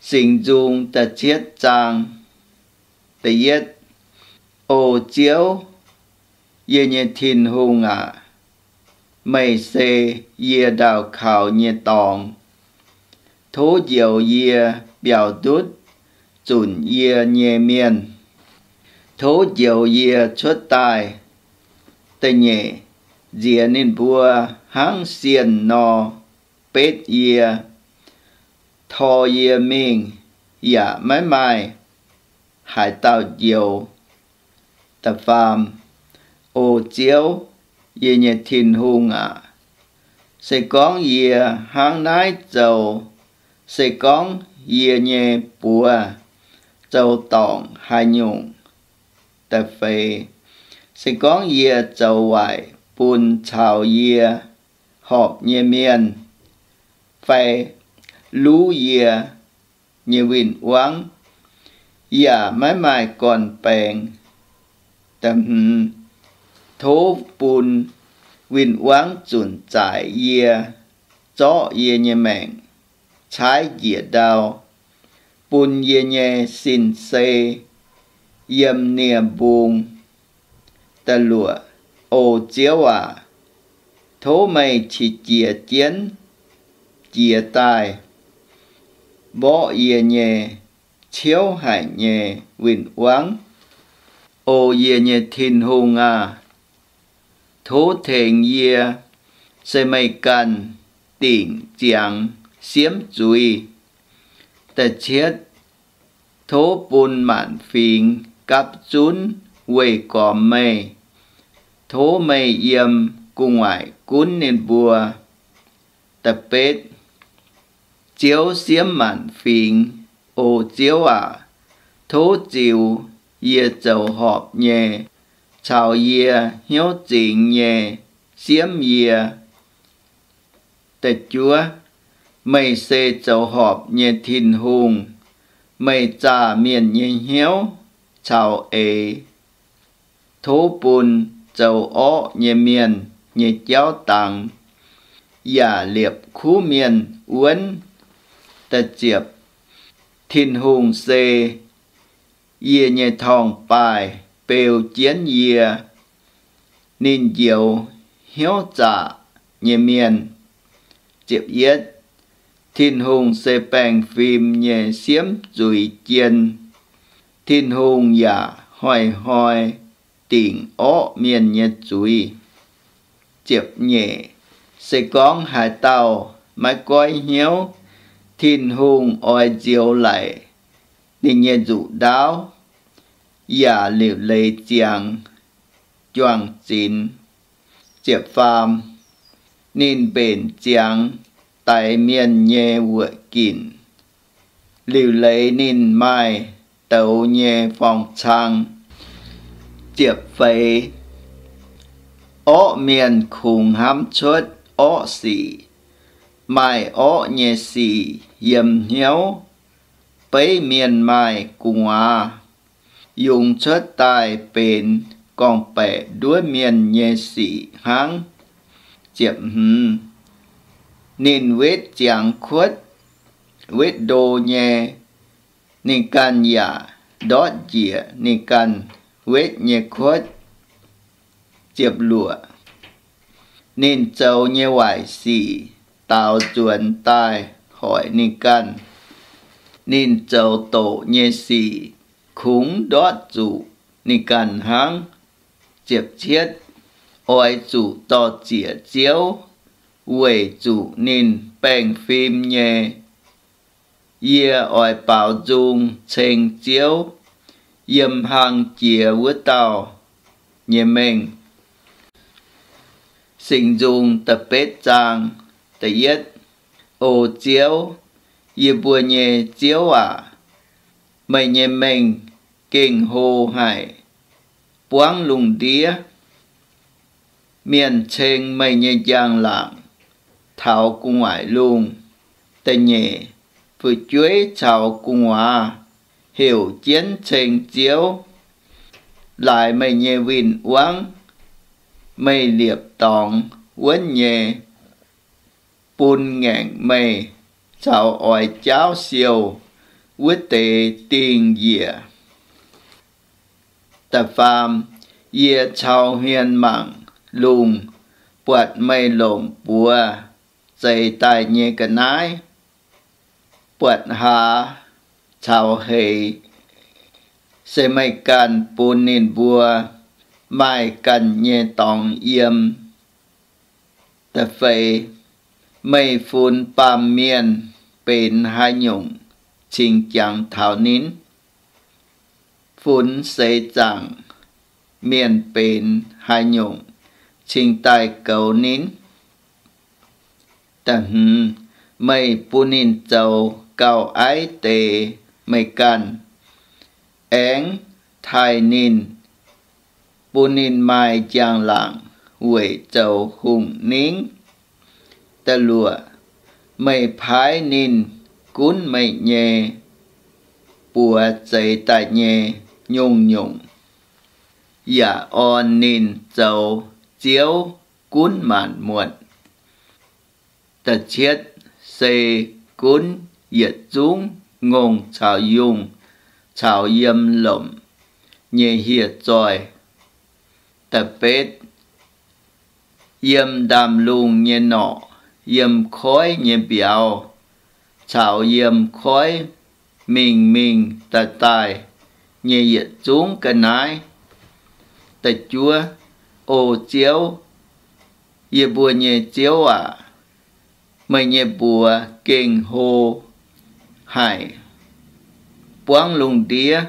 Singx Nzung da'cietv zaang, da'yietv. O Ziouv, yie nyei Tin-Hungh aac, meih se yie ndaauh kaux nyei dorngx. Tov njoux yie biaux ndutv zunc yie nyei mienh. Tov njoux yie cuotv daaih. Da'nyeic. Nziex ninh mbuo hnangv sienh nor betv yie, tor yie mingh, yaac maiv maaih haaix dauh njoux. Da'faam. O Ziouv, yie nyei Tin-Hungh aac, se gorngv yie hnangv naaiv zoux, se gorngv yie nyei buoz zoux dorngc haaix nyungc. Da'feix. Se gorngv yie zoux waaic bun caux yie horpc nyei mienh, fai luv yie nyei win-wangv, yaac maiv maaih gorn-baengx. Da'hmz. Tov bun win-wangv zunc zaaic yie, zorqv yie nyei maengc caaiv njiec ndau, bun yie nyei sin-sei yiem nie-mbung. Da'luoqc. O Ziouv aac, tov meih qiex jiez jienv jiez daaih, mborqv yie nyei ciouv haic nyei win-wangv. O yie nyei Tin-Hungh aah! Tov tengx yie, se meih ganh dingc ziangx siemv zuiz. Da'cietv. Tov bun maanc fingx gapv zunv weih gormx meih. Tov meih yiem gu'nguaaic gunv ninh mbuo. Da'betv. Ziouv siemv maanc fingx. O Ziouv aac, tov ziux yie zoux horpc nyei, caux yie hnyouv zingx nyei siemv yie. Da'juov. Meih se zoux horpc nyei Tin-Hungh. Meih zaah mienh nyei hnyouv caux eix. Tov bun zoux orqv nyei mienh nyei jauv dangx, yaac liepc kuv mienh wuonv. Da'ziepc. Tin-Hungh se yie nyei torngv-baaih beu jienv yie. Ninh njoux hnyouv zaqc nyei mienh. Ziepc yietv. Tin-Hungh se baengh fim nyei siemv zuiz jien. Tin-Hungh yaac hnoi-hnoi dingc orqv mienh nyei zuiz. Ziepc nyeic. Se gorngv haaix dauh maiv goiv hnyouv, Tin-Hungh oix nzioux laic ninh nyei nzuqc ndaauv, yaac liuc leiz ziangx juang-zinx. Ziepc faam. Ninh mbenc ziangx daix mienh nyei wuoqc ginc, liuc leiz ninh maaih douz nyei forng-cang. Ziepc feix. Orqv mienh kungx hnamv cuotv orqv sic, maaih orqv nyei sic yiem hnyouv. Beiv mienh maaih gu'nguaaz, yungz cuotv daaih benx gorngv-baeqc nduov mienh nyei sic hnangv. Ziepc hmz. Ninh wetv ziangx kuotv, wetv ndo nyei, ninh ganh yaac ndortv njiec ninh ganh wetv nyei kuotv. Ziepc luoqc. Ninh zoux nyei waaic sic daaux nzuonx daaih hoic ninh ganh. Ninh zoux doqc nyei sic kungx ndortv zuqc ninh ganh hnangv. Ziepc cietv. Oix zuqc dor-ziec Ziouv, weic zuqc ninh baengh fim nyei. Yie oix baaux nzung ceng Ziouv, yiem hlang jiex wuov dauh nyei mengh. Singx Nzung da'betv zaang, da'yietv. O Ziouv, yie mbuo nyei Ziouv aac, meih nyei mengh gengh hlo haic, buangv lungh ndiev. Mienh ceng meih nyei njang-laangc taux gu'nguaaic lungh. Da'nyeic. Fu'jueiv caux gu'nguaaz heuc jienv ceng Ziouv, laaix meih nyei win-wangv. Meih liepc dorngx wuonv nyei, bun ngaengc meih caux oix jaauv siouh. wuov deix dingh njiec. Da'faam, yie caux hmien mangc lungh, buatc meih longc buoz zeix daaih nyei ga'naaiv, buatc hlaax caux heix, se meih ganh bun ninh mbuo maaih ganh nyei dorngx yiem. Da'feix, meih funx baamh mienh benx haaix nyungc cingx jangx taux ninh? Funx seix zaangc mienh benx haaix nyungc cingx daaih goux ninh? Da'hmz, meih bun ninh zoux gauh aiv deix meih ganh, aengx taaih ninh, bun ninh maaih njang-laangc weic zoux hungh ningv. Da'luoqc, meih paaiv ninh gunv meih nyei buoz zeix daaih nyei nyungc-nyungc, yaac orn ninh zoux ziouv gunv maanc muotc. Da'cietv, se gunv yietc zungv ngongh caux yungh caux yiem lomc nyei hieh zoih. Da'betv, yiem ndaamv-lungh nyei norqc, yiem koiv nyei mbiauz, caux yiem koiv mingh mingh daaih daaih nyei yietc zungv ga'naaiv. Da'juov, O Ziouv, yie mbuo nyei Ziouv aac, meih nyei mbuox gengh hlo haic, buangv lungh ndiev